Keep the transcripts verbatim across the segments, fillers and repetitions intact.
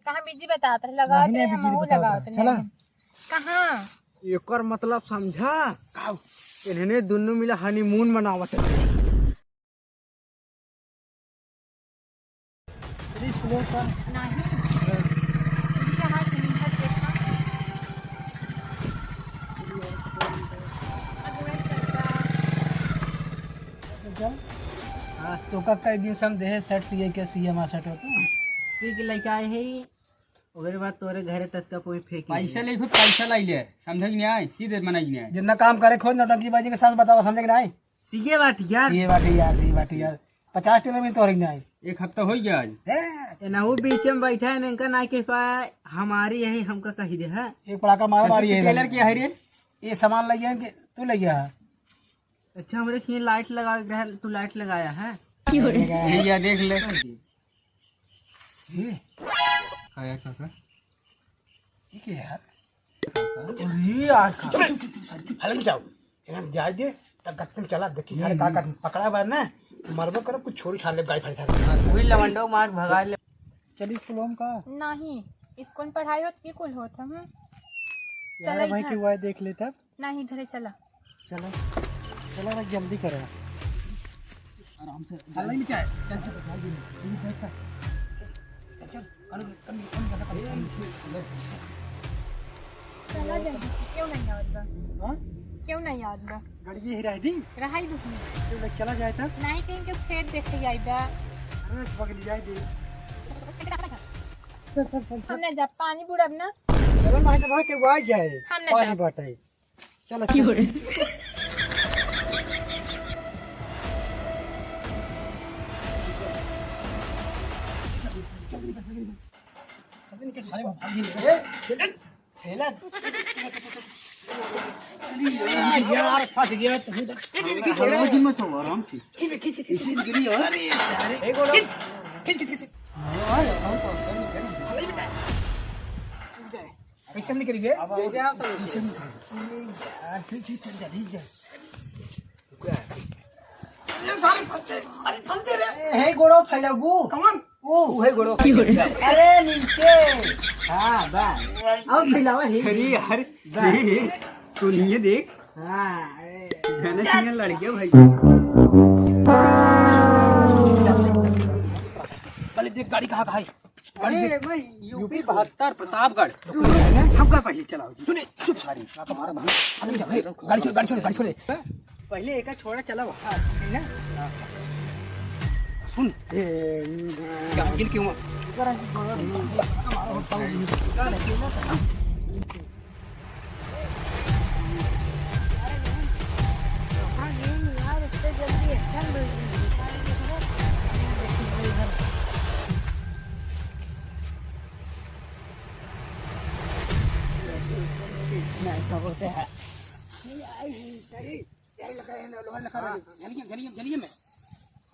कहाँ busy बतावत रहे, लगावत नहीं, रहे, नहीं, busy हमहू बतावत लगावत रहे। चला। नहीं। कहाँ? एकर मतलब समझा? का? इन्हने दुन्नू मिला honeymoon मनावत रहे। चलिए, slow कर। नहीं। ये हाथ नहीं है, देखा। अगुआ चलता। हाँ, तो का कई दिन से हम देहे shirt सिए के, सिए हमारा shirt होता। सी के लेके आए हैं, ओकरे बाद तोरे घरे तक का कोई फेंक पैसा ले, खुद पैसा लाई ले, समझे कि नहीं? सीधे मना कि नहीं? जितना काम करे, खुद नौटंकीबाजी के साथ बताओ, समझे कि नहीं? सीए बाटी यार। सीए बाटी यार, सीए बाटी यार। पचास टेलर में तोहरे नहीं आई। एक हफ्ता हो गया आज। ए, ना वो बीच में बैठा है, इनका ना कह पाए, हमारी यही हमका कही दे है। एक पड़ाका मारा, हमारी यही टेलर की है रे? ये सामान लग गया कि तू लग गया है? अच्छा, हमरे खिए light लगा के रहा, तू light लगाया है? क्यों रे? भैया देख ले। ये? का यार, काका? ये क्या यार? अरे यार, चुप, चुप, चुप, चुप, सारे चुप, हलक जाओ। इन्हें जाए दे, तब गत्तन चला, देखी सारे हम्म, काका हम्म। पकड़ा बार ना, मरबो करब, कुछ छोरी छाड़ ले, गाड़ी फाड़ी सारे। वही लवंडो मार भगा ले। चली स्कूल में का? नहीं, स्कूल में पढ़ाई होत की कुल होत हम। यार, चला भाई इधर। के हुआ है, देख ले तब। नहीं, इधरे चला। चलो, चलो रे, जल्दी करो। आराम से। चल, नहीं, क्या है? चल, चल, चल, चल, चल, चल, चल, चल, चल। चला जल्दी, क्यों नहीं आवत बा? हाँ? क्यों नहीं आवत बा? गड़िए ही रह दी। रहाई दुखी। चलो, चला जाए तब। नहीं, कहीं के खेत देखे जाए बा। अरे, पगली जाए दे। चल, चल, चल, चल। हम ना जा, पानी बुड़ब ना। चलो, नहीं तो वहाँ के वो आ जाए। हम ना पानी जा। बाटे। चलो, क्यों चलो। रे? ए, चल। ए, ला। अरे यार, फंस गया तू। हलवा जिन मत हो, आराम से। इसी गिरी हो। अरे यार। ए, गोलो। खींच, खींच, खींच। हाँ, हाँ, हाँ, हाँ। कैसे निकल गए? अब आओ। पीछे में। अरे यार, पीछे चल जा, पीछे। ये सारे फंसे, अरे फंसे रे। ए, हे गोड़ो फैलाबू। कौन? ओ। उहे गोड़ो। अरे नीचे। हाँ, बा। और फैलावा ही। अरे यार, बा। ये, ये, तू नहीं है देख। हाँ, ए। गाना सुनिए लड़के भाई। पहले देख गाड़ी कहाँ, कहाँ है? अरे, मैं यूपी यूपी बहत्तर प्रतापगढ़। हमका पहले चलाओ जी। सुने, चुप सारी। आप हमारा भाई। अरे, अरे, गाड़ी छोड़, गाड़ी छोड़, गाड़ी छोड़। पहले एक छोड़ा चला वहाँ, ठीक है? सुन, ए, क्या, गिर क्यों हुआ?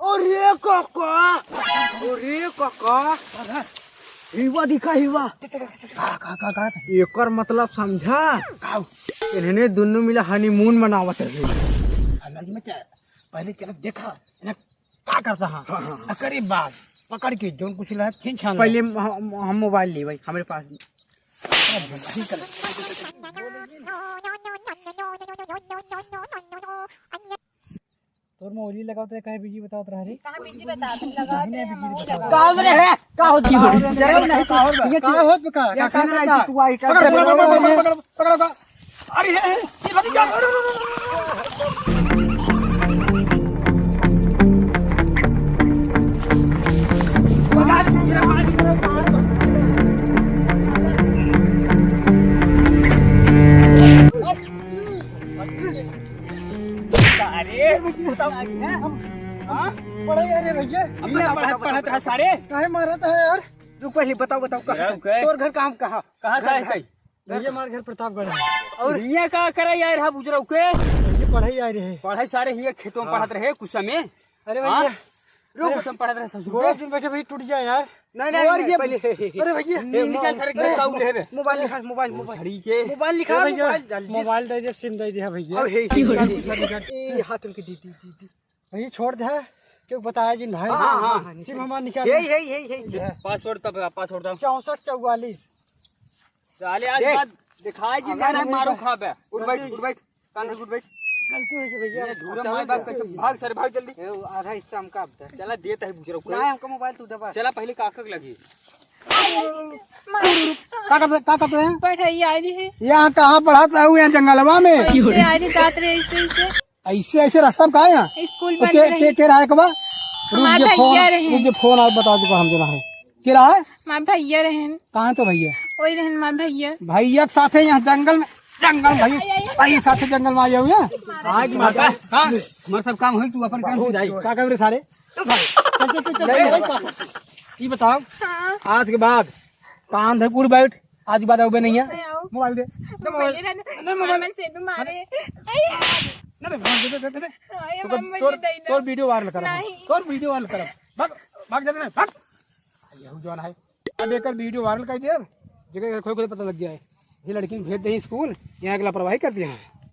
अरे काका, अरे काका, काका। एकर मतलब समझा? का? इन्हने दुन्नू मिला honeymoon मनावत रहे। अलग में क्या? पहले चलो देखा, इन्हें का करता है? हाँ, हाँ, हाँ। अकरे बाद पकड़ के जौन कुछ लगा खींच छान पहले लो। हम, हम mobile ले भाई, हमारे पास। तोर में ओली लगाओ तो काहे busy बतावत रहा रे? कहाँ busy बतावत रहा? लगावत रहे, हम लगावत रहे। का हो रे? का हो? जरा नहीं, का हो? ये का होत बा का? या का करता? तू आई का पकड़, पकड़, पकड़, पकड़, पकड़, पकड़। अरे, हे, हे, ये लगी जा। अरे, बताओ, हाँ? पढ़ाई आ रहे भैया। अब ये पढ़त, पढ़त रहा सारे। काहे मारत है यार? रुक पहले, बताओ, बताओ, कहाँ, मेरा घर? तोर घर कहाँ, कहाँ? कहाँ से आए थे? भैया, हमारे घर प्रतापगढ़ है। और हियाँ का करे आए रहा बुजरऊ के? ये पढ़ाई आए रहे। पढ़ाई सारे हियाँ खेतों में हाँ। पढ़त रहे कुछ समय। अरे हाँ? भैया, रुक, अरे, कुछ समय पढ़त रहे ससुर गोड़ के। दिन बैठे भाई टूट जाए यार। नहीं, नहीं, और नहीं, ये पहले, हे, हे, हे। अरे भैया, नींद का अरे, सर के काऊ लेबे। मोबाइल निकाल, मोबाइल, मोबाइल। सही के। मोबाइल निकाल, ए भैया, मोबाइल, जल्दी। मोबाइल दे दे, सिम दे दिया भैया। और हे, हे, निकाल, निकाल, निकाल। ए, हाथ उनके दे, दे, दे, दे। भैया, छोड़ दे। क्यों बताया जिन भाई? हाँ, हाँ, हाँ। सिम हमार निकाल। यही, यही, यही, यही। ये। पासवर्ड तब, पासवर्ड तब। चौसठ चौवालीस। साले आज देख। बाद दिखाई जिन अगर जाना हम मारू भाई। खाबे। उठ बैठ, उठ बैठ। कान से उठ बैठ। गलती हो गई भैया। ये झूरा मार बाप कैसे भाग सारे भाग जल्दी। ए, आधा हिस्सा हमका अब दे। चला देत है बुजरो को। ना हमका मोबाइल तू दबा। चला पहले काका के लगी। का करते, का करते हैं? पढ़ाई आ रही है। यहाँ कहाँ पढ़ाता हूँ? यहाँ जंगलवा में। ऐसे आ रही जात रहे ऐसे ऐसे। ऐसे, ऐसे रास्ता में कहाँ है? स्कूल तो बंद के, रहे। के, के रहा है कबा? रुक हमार जे फोन, भैया रहे। रुक जे फोन आए बता दे हम देना है। के रहा है? हमार भैया रहन। कहाँ तो भैया? वही रहन हमार भैया। भैया के साथे यहाँ जंगल में, जंगल में भैया, आई, आई, आई। भैया साथे जंगल में आया हुआ है। आज माता, हाँ? हमारे सब काम होई, तू अपन काम से जाई। का कर रे सारे? चल, चल, चल, चल, चल, चल। ये बताओ, हाँ। आज के बाद कान धर उड़ बैठ, आज के बाद आवे नहीं है। नहीं आओ। मोबाइल दे। दे मोबाइल। पहले रहने दे मोबाइल। मामा से भी मारे। ना दे, मोबाइल दे, दे, दे, दे। हाँ, ये तो मामा तोर, दे दे ना। तोर वीडियो वायरल करब। नहीं। तोर वीडियो वायरल करब। भाग, भाग जल्दी ना, भाग। यहू जौन है। अब एकर वीडियो वायरल कर दिया। जगह खोए खोए पता लग गया है। ये लड़की भेज दे स्कूल, यहाँ के लापरवाही कर दिया है।